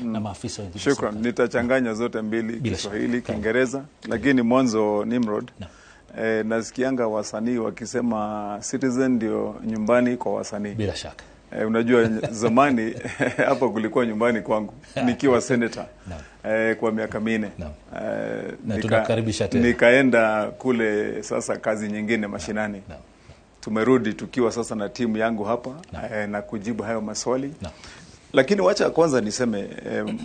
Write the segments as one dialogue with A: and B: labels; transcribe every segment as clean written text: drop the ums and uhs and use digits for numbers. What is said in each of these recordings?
A: na maafisa wengine.
B: Shukran, nitachanganya zote mbili,
A: Bila
B: Kiswahili,
A: shaka.
B: Kiingereza, lakini mwanzo Nimrod, nasikianga wasanii wakisema Citizen ndio nyumbani kwa wasanii.
A: Bila shaka.
B: Unajua zamani hapa kulikuwa nyumbani kwangu nikiwa senator kwa miaka 4.
A: Na tunakukaribisha tena.
B: Nikaenda kule sasa kazi nyingine mashinani. Tumerudi tukiwa sasa na timu yangu hapa na kujibu hayo maswali. Lakini wacha kwanza niseme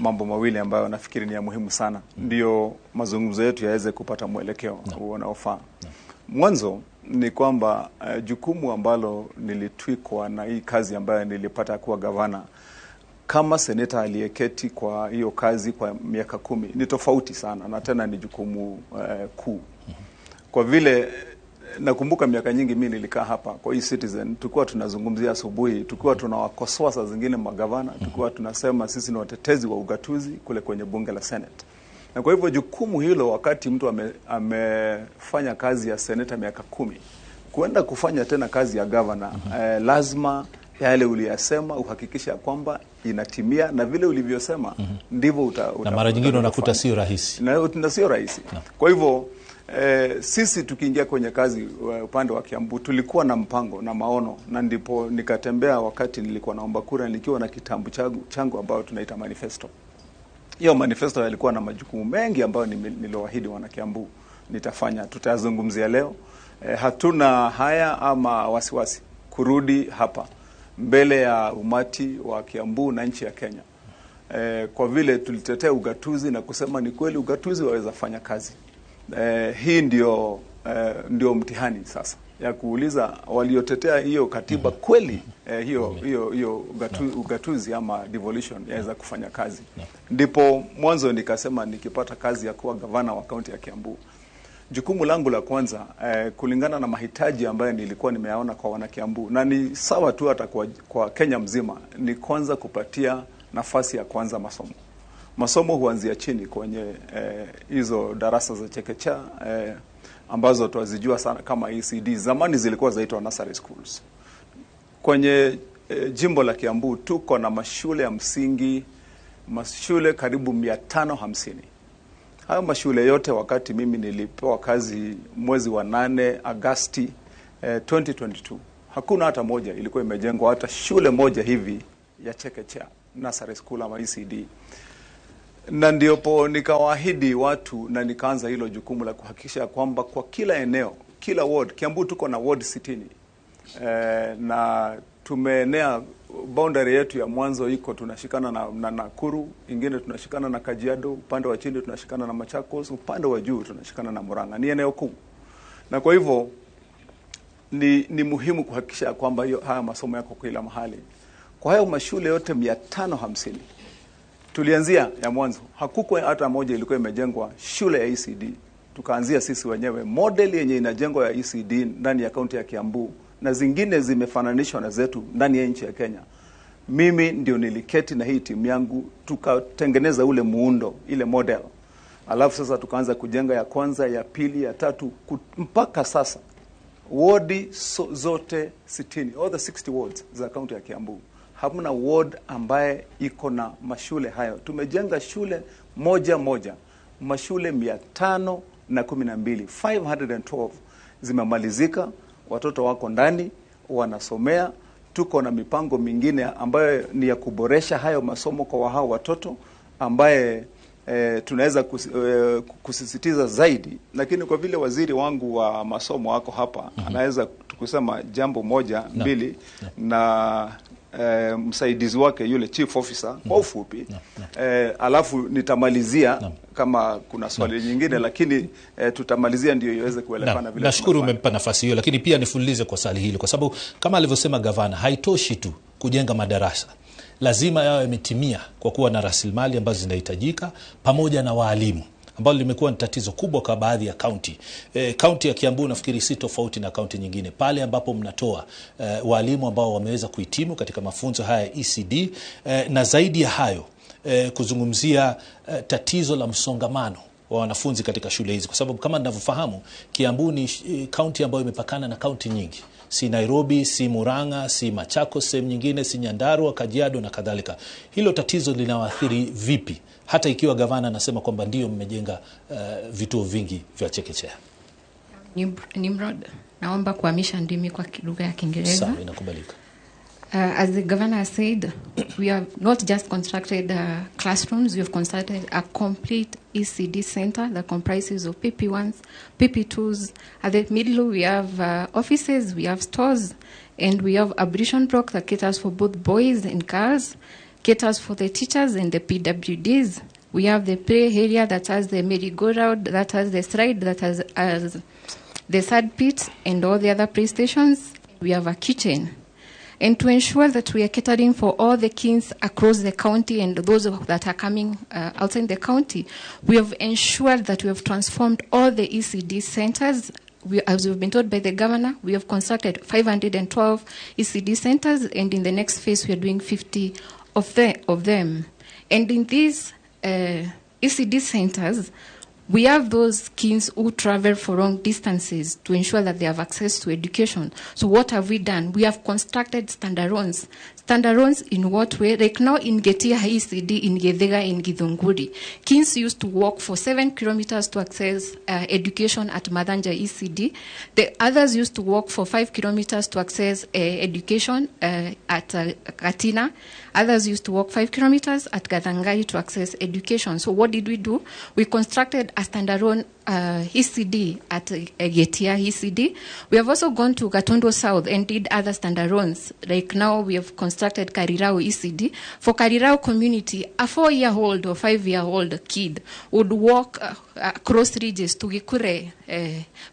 B: mambo mawili ambayo nafikiri ni ya muhimu sana, ndio mazungumzo yetu yaweze kupata mwelekeo unaofaa. Mwanzo ni kwamba jukumu ambalo nilitwikwa na hii kazi ambayo nilipata kuwa gavana kama seneta aliyeketi kwa hiyo kazi kwa miaka 10 ni tofauti sana, na tena ni jukumu kuu. Kwa vile nakumbuka miaka nyingi mimi nilikaa hapa kwa hii Citizen, tulikuwa tunazungumzia asubuhi, tulikuwa tunawakosoa saa zingine magavana, tulikuwa tunasema sisi ni watetezi wa ugatuzi kule kwenye bunge la Senate. Na kwa hivyo jukumu hilo, wakati mtu amefanya kazi ya seneta miaka 10, kuenda kufanya tena kazi ya gavana, lazima yale uliyasema uhakikisha kwamba inatimia, na vile ulivyosema ndivyo
A: Na mara nyingine unakuta sio rahisi.
B: Na sio rahisi. Kwa hivyo sisi tukiingia kwenye kazi upande wa Kiambu tulikuwa na mpango na maono, na ndipo nikatembea wakati nilikuwa naomba kura nikiwa na kitabu changu ambayo tunaita manifesto. Hiyo manifesto yalikuwa na majukumu mengi ambayo niliwaahidi wana Kiambu nitafanya, tutayazungumzia leo. Hatuna haya ama wasiwasi kurudi hapa mbele ya umati wa Kiambu na nchi ya Kenya. Kwa vile tulitetea ugatuzi na kusema ni kweli ugatuzi waweza fanya kazi. Hii ndio mtihani sasa ya kuuliza waliotetea hiyo katiba kweli hiyo ugatuzi ama devolution yaweza kufanya kazi. Ndipo mwanzo nikasema nikipata kazi ya kuwa gavana wa kaunti ya Kiambu, jukumu langu la kwanza kulingana na mahitaji ambayo nilikuwa nimeyaona kwa wana Kiambu, na ni sawa tu hata kwa Kenya mzima, ni kwanza kupatia nafasi ya kwanza masomo. Masomo huanzia chini kwenye hizo darasa za chekechea ambazo twazijua sana kama ECD. Zamani zilikuwa zaitwa nursery schools. Kwenye jimbo la Kiambu tuko na mashule ya msingi, mashule karibu 550. Hayo mashule yote wakati mimi nilipewa kazi mwezi wa 8 Agosti 2022, hakuna hata moja ilikuwa imejengwa, hata shule moja hivi ya chekechea, nursery school ama ECD. Na ndipo nikawaahidi watu na nikaanza hilo jukumu la kuhakikisha kwamba kwa kila eneo, kila ward, Kiambu tuko na ward 60. Na tumeenea, boundary yetu ya mwanzo iko tunashikana na Nakuru, ingine tunashikana na Kajiado, upande wa chini tunashikana na Machakos, upande wa juu tunashikana na Murang'a. Ni eneo kuu. Na kwa hivyo ni muhimu kuhakikisha kwamba haya masomo yako kila mahali. Kwa hayo mashule yote 550 tulianzia ya mwanzo, hakukuwa hata moja ilikuwa imejengwa shule ya ECD. Tukaanzia sisi wenyewe model yenye inajengwa ya ECD ndani ya kaunti ya Kiambu, na zingine zimefananishwa na zetu ndani ya nchi ya Kenya. Mimi ndio niliketi na hii timu yangu tukatengeneza ule muundo, ile model. Alafu sasa tukaanza kujenga ya kwanza, ya pili, ya tatu, mpaka sasa wodi zote 60, all the 60 wards za kaunti ya Kiambu, hamna ward ambaye iko na mashule hayo. Tumejenga shule moja moja, mashule 512, 512 zimemalizika, watoto wako ndani wanasomea. Tuko na mipango mingine ambayo ni ya kuboresha hayo masomo kwa hao watoto ambaye tunaweza kusisitiza zaidi, lakini kwa vile waziri wangu wa masomo wako hapa, anaweza kusema jambo moja mbili na msaidizi wake yule chief officer kwa ufupi. Alafu nitamalizia kama kuna swali nyingine, lakini tutamalizia ndio iweze kuelekana vile.
A: Nashukuru umempa nafasi hiyo, lakini pia nifulize kwa swali hili, kwa sababu kama alivyosema gavana, haitoshi tu kujenga madarasa, lazima yawe yametimia kwa kuwa na rasilimali ambazo zinahitajika pamoja na walimu, ambalo limekuwa ni tatizo kubwa kwa baadhi ya kaunti. Kaunti ya Kiambu nafikiri si tofauti na kaunti nyingine, pale ambapo mnatoa walimu ambao wameweza kuhitimu katika mafunzo haya ya ECD, na zaidi ya hayo kuzungumzia tatizo la msongamano wa wanafunzi katika shule hizi? Kwa sababu kama ninavyofahamu, Kiambu ni kaunti ambayo imepakana na kaunti nyingi, si Nairobi, si Murang'a, si Machakos, sehemu nyingine, si Nyandarua, Kajiado na kadhalika. Hilo tatizo linawaathiri vipi, hata ikiwa gavana anasema kwamba ndio mmejenga vituo vingi vya chekechea?
C: Nimrod, naomba kuhamisha ndimi kwa lugha ya Kiingereza.
A: Sawa, inakubalika.
C: As the governor said, we have not just constructed classrooms, we have constructed a complete ECD center that comprises of PP1s, PP2s. At the middle, we have offices, we have stores, and we have ablution block that caters for both boys and girls, caters for the teachers and the PWDs. We have the play area that has the merry-go-round, that has the slide, that has the third pit and all the other play stations. We have a kitchen. And to ensure that we are catering for all the kids across the county and those that are coming outside the county, we have ensured that we have transformed all the ECD centers. As we've been told by the governor, we have constructed 512 ECD centers, and in the next phase we are doing 50 of them. And in these ECD centers, we have those kids who travel for long distances to ensure that they have access to education. So what have we done? We have constructed standalones. Standalones in what way? Like now in Getia ECD, in Githega, in Githunguri, kids used to walk for 7 kilometers to access education at Madanja ECD. The others used to walk for 5 kilometers to access education at Katina. Others used to walk 5 kilometers at Gathangai to access education. So what did we do? We constructed a standalone ECD at Getia ECD. We have also gone to Gatondo South and did other standalones. Like now we have constructed Karirao ECD. For Karirao community, a 4-year-old or 5-year-old kid would walk across ridges to Gikure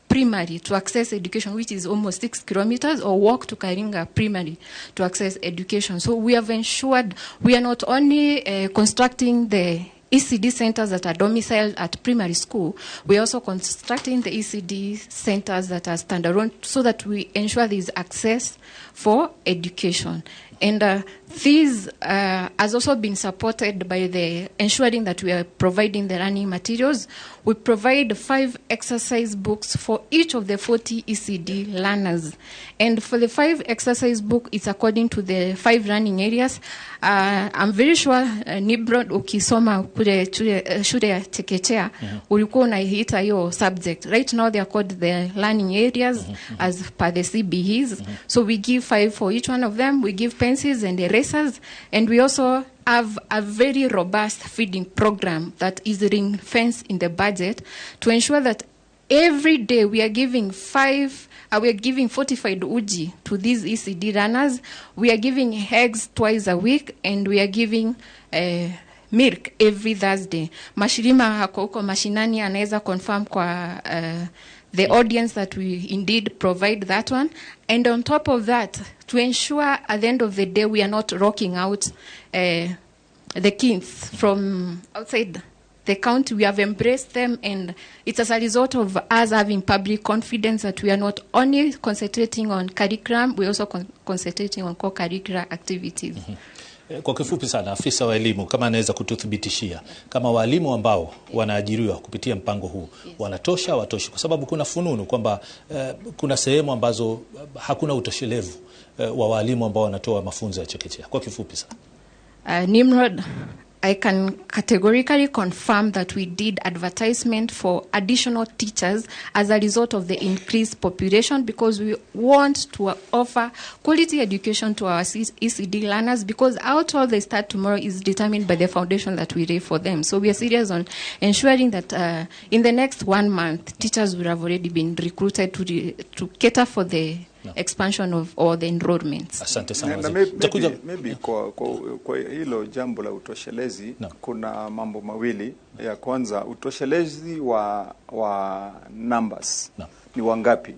C: Primary to access education, which is almost 6 kilometers, or walk to Karinga Primary to access education. So we have ensured we are not only constructing the ECD centers that are domiciled at primary school, we are also constructing the ECD centers that are standalone so that we ensure there is access for education. And this has also been supported by the ensuring that we are providing the learning materials. We provide 5 exercise books for each of the 40 ECD learners. And for the 5 exercise book, it's according to the 5 learning areas. I'm very sure, Nimrod, ukisoma kule shule ya chekechea, ulikuwa unaiita hiyo subject. Right now they are called the learning areas as per the CBEs. So we give 5 for each one of them. We give pencils and erasers, and we also have a very robust feeding program that is ring fenced in the budget to ensure that every day we are giving fortified uji to these ECD runners. We are giving eggs twice a week, and we are giving milk every Thursday. Mashirima hako huko mashinani anaweza confirm kwa the audience that we indeed provide that one. And on top of that, to ensure at the end of the day we are not rocking out the kids from outside the county, we have embraced them, and it's as a result of us having public confidence that we are not only concentrating on curriculum, we are also concentrating on co-curricular activities.
A: Kwa kifupi sana, afisa wa elimu kama anaweza kututhibitishia kama walimu ambao wanaajiriwa kupitia mpango huu wanatosha, watoshi? Kwa sababu kuna fununu kwamba kuna sehemu ambazo hakuna utoshelevu wa walimu ambao wanatoa mafunzo ya chekechea. Kwa kifupi sana.
C: Nimrod, I can categorically confirm that we did advertisement for additional teachers as a result of the increased population, because we want to offer quality education to our ECD learners, because how tall they start tomorrow is determined by the foundation that we lay for them. So we are serious on ensuring that in the next 1 month, teachers will have already been recruited to cater for the expansion of all the enrollments.
A: Asante sana.
B: Na maybe kwa hilo jambo la utoshelezi, kuna mambo mawili. Ya kwanza, utoshelezi wa numbers ni wangapi,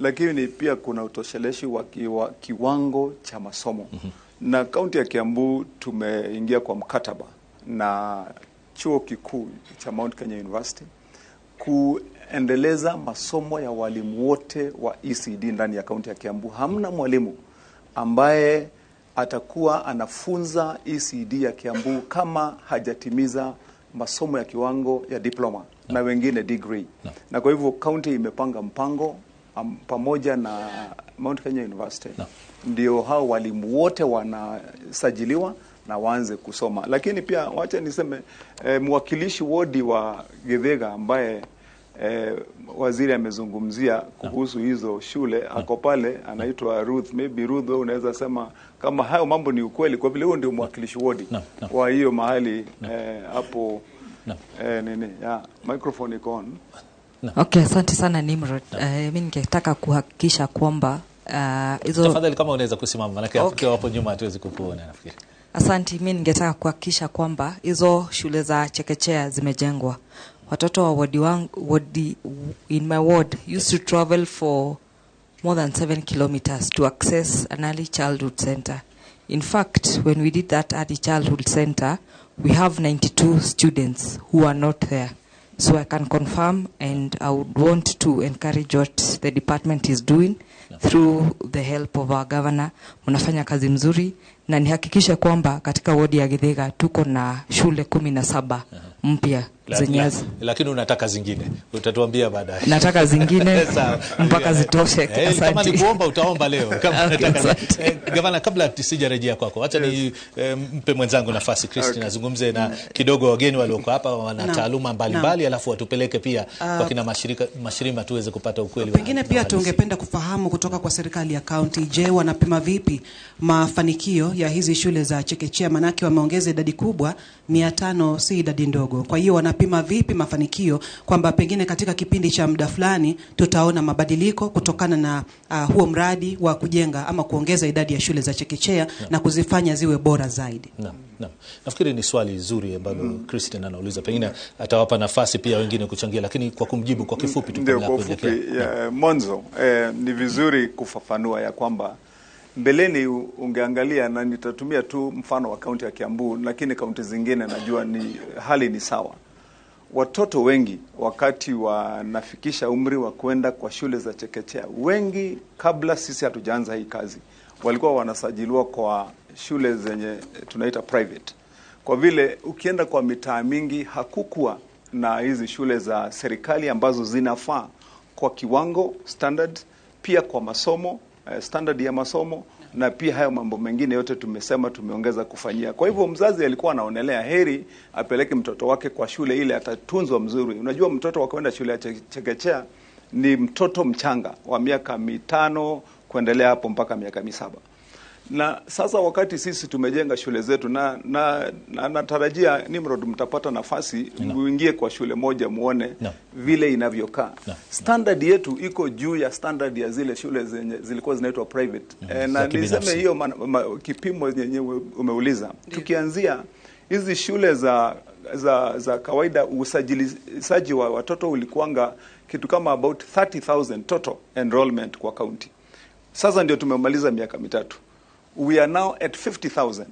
B: lakini pia kuna utoshelezi wa kiwango cha masomo. Na kaunti ya Kiambu tumeingia kwa mkataba na chuo kikuu cha Mount Kenya University kuendeleza masomo ya walimu wote wa ECD ndani ya kaunti ya Kiambu. Hamna mwalimu ambaye atakuwa anafunza ECD ya Kiambu kama hajatimiza masomo ya kiwango ya diploma. na wengine degree. Na kwa hivyo county imepanga mpango pamoja na Mount Kenya University. Ndio hao walimu wote wanasajiliwa na waanze kusoma. Lakini pia wacha niseme mwakilishi wodi wa Githega ambaye waziri amezungumzia kuhusu hizo shule ako pale, anaitwa Ruth. Maybe Ruth, wewe unaweza sema kama hayo mambo ni ukweli, kwa vile huyo ndio mwakilishi wodi wa hiyo mahali hapo. Nini ya microphone iko on.
D: Okay, asante sana Nimrod. Mimi ningetaka kuhakikisha kwamba hizo
A: Tafadhali kama unaweza kusimama, maana okay, hapo nyuma hatuwezi kukuona nafikiri.
D: Asante, mimi ningetaka kuhakikisha kwamba hizo shule za chekechea zimejengwa. Watoto wa wodi wangu, wodi in my ward used to travel for more than 7 kilometers to access an early childhood center. In fact, when we did that early childhood center, we have 92 students who are not there. So I can confirm, and I would want to encourage what the department is doing through the help of our governor. Mnafanya kazi mzuri, na nihakikishe kwamba katika wodi ya Githega tuko na shule 17 mpya zenye
A: Lakini unataka zingine, utatuambia baadaye.
D: Nataka zingine mpaka zitoshe.
A: Kama ni kuomba utaomba leo. Kama unataka. Gavana, kabla sijarejea kwako, acha ni mpe mwenzangu nafasi Christine azungumze na kidogo wageni walioko hapa, wana taaluma mbalimbali, alafu watupeleke pia kwa kina mashirima tuweze kupata ukweli.
E: Pengine pia tungependa kufahamu kutoka kwa serikali ya county, je, wanapima vipi mafanikio ya hizi shule za chekechea? Manake wameongeza idadi kubwa, 500 si idadi ndogo. Kwa hiyo wanapima vipi mafanikio kwamba pengine katika kipindi cha muda fulani tutaona mabadiliko kutokana na huo mradi wa kujenga ama kuongeza idadi ya shule za chekechea na kuzifanya ziwe bora zaidi?
A: Naam. Nafikiri ni swali zuri ambalo Christine anauliza, pengine atawapa nafasi pia wengine kuchangia, lakini kwa kumjibu kwa kifupi tu
B: kabla kuelekea. Mwanzo ni vizuri kufafanua ya kwamba mbeleni ungeangalia, na nitatumia tu mfano wa kaunti ya Kiambu, lakini kaunti zingine najua ni hali ni sawa. Watoto wengi wakati wanafikisha umri wa kwenda kwa shule za chekechea, wengi kabla sisi hatujaanza hii kazi, walikuwa wanasajiliwa kwa shule zenye tunaita private. Kwa vile ukienda kwa mitaa mingi hakukuwa na hizi shule za serikali ambazo zinafaa kwa kiwango standard, pia kwa masomo standard ya masomo, na pia hayo mambo mengine yote tumesema tumeongeza kufanyia. Kwa hivyo mzazi alikuwa anaonelea heri apeleke mtoto wake kwa shule ile atatunzwa mzuri. Unajua mtoto wa kwenda shule ya chekechea ni mtoto mchanga wa miaka 5 kuendelea hapo mpaka miaka 7. Na sasa wakati sisi tumejenga shule zetu, na natarajia Nimrod mtapata nafasi muingie kwa shule moja muone vile inavyokaa. Standard yetu iko juu ya standard ya zile shule zenye zilikuwa zinaitwa private. Na niseme hiyo kipimo yenyewe umeuliza. Tukianzia hizi shule za kawaida, usajilisaji wa watoto ulikuanga kitu kama about 30,000 total enrollment kwa county. Sasa ndio tumemaliza miaka 3. We are now at 50,000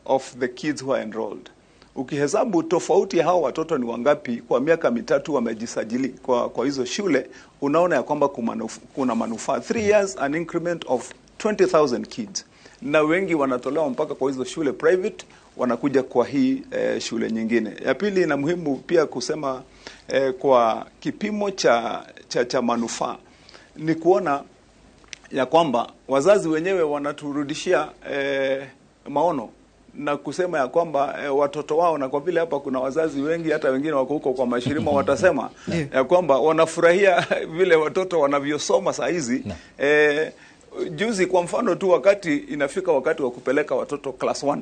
B: of the kids who are enrolled. Ukihesabu tofauti hao watoto ni wangapi kwa miaka 3 wamejisajili kwa hizo shule, unaona ya kwamba kuna manufaa. 3 years an increment of 20,000 kids. Na wengi wanatolewa mpaka kwa hizo shule private, wanakuja kwa hii shule nyingine. Ya pili, na muhimu pia kusema kwa kipimo cha manufaa ni kuona ya kwamba wazazi wenyewe wanaturudishia maono na kusema ya kwamba watoto wao, na kwa vile hapa kuna wazazi wengi hata wengine wako huko kwa mashirima, watasema ya kwamba wanafurahia vile watoto wanavyosoma saa hizi. Juzi kwa mfano tu, wakati inafika wakati wa kupeleka watoto class 1,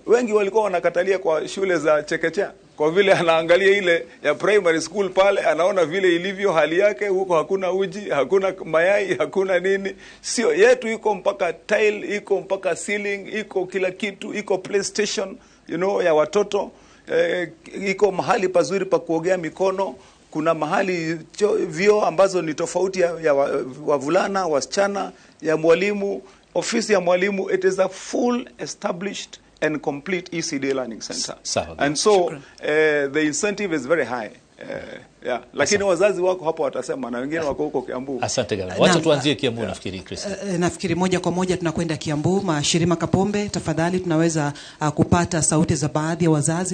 B: wengi walikuwa wanakatalia kwa shule za chekechea, kwa vile anaangalia ile ya primary school pale, anaona vile ilivyo hali yake huko, hakuna uji, hakuna mayai, hakuna nini. Sio yetu, iko mpaka tile, iko mpaka ceiling, iko kila kitu, iko PlayStation ya watoto, iko mahali pazuri pa kuogea mikono, kuna mahali vyoo ambazo ni tofauti ya wavulana, wasichana, ya mwalimu, ofisi ya mwalimu. It is a full established and complete ECD learning center. And so the incentive is very high. Lakini wazazi wako hapo watasema, na wengine wako huko Kiambu.
A: Asante gavana. Wacha tuanzie Kiambu nafikiri, Christine.
E: Nafikiri moja kwa moja tunakwenda Kiambu. Mashirima Kapombe, tafadhali tunaweza kupata sauti za baadhi ya wazazi.